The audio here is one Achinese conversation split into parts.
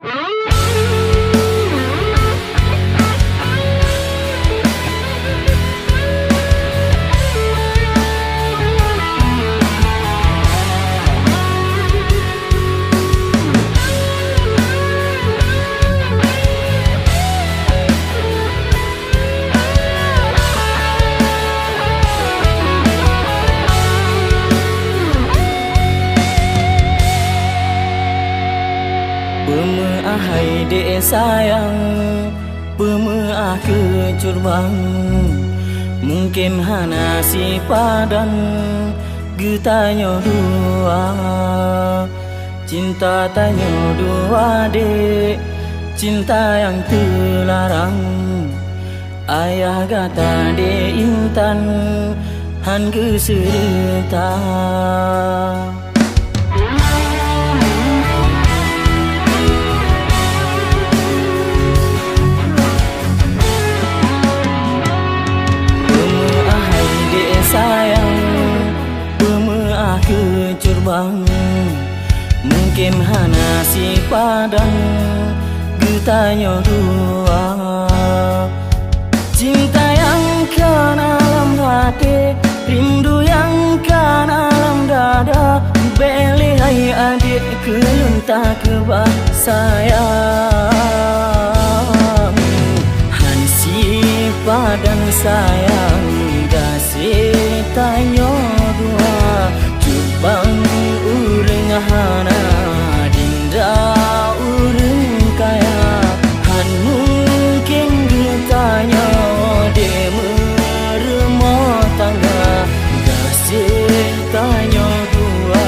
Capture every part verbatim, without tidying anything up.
Peumeu'ah hai dek sayang, peumeu'ah keu curbang. Mungken hana sipadan geutanyoe dua. Cinta tanyoe dua dek, cinta nyang teularang. Ayah gata dek Intan han geuseureuta. Peumeu'ah hai dek sayang, peumeu'ah keu curbang. Mungken hana sipadan geutanyoe dua. Cinta nyang kana lam até, rindu nyang kana lam dada. Bék lé hai adek keu lôn takeubah sayang. Han sipadan sayang, gaséh tanyoe dua. Curbang ureuëng hana, dinda ureuëng kaya. Han mungken geutanyoe dek meurumoh tangga. Gaséh tanyoe dua,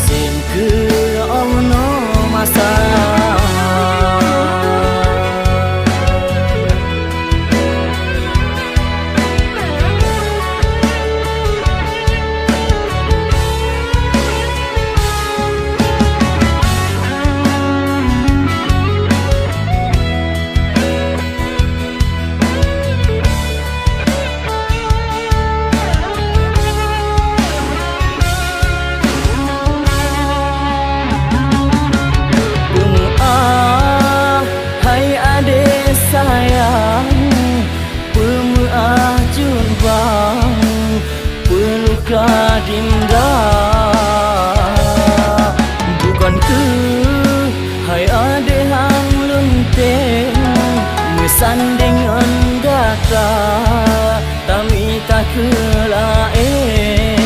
sén keu 'oh noe masa. Peumeu'ah hai adek sayang, peumeu'ah cut bang, peuluka dinda. Bukon keuh hai adek han lôn tem meusandeng ngon gata, tamita keu laén.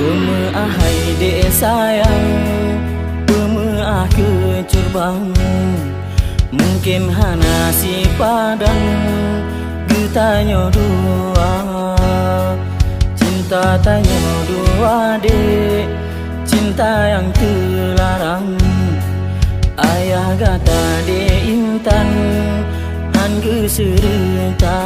Peumeu'ah hai dek sayang, peumeu'ah keu curbang. Mungken hana sipadan geutanyoe dua. Cinta tanyoe dua dek, cinta nyang teularang. Ayah gata dek Intan han geuseureuta.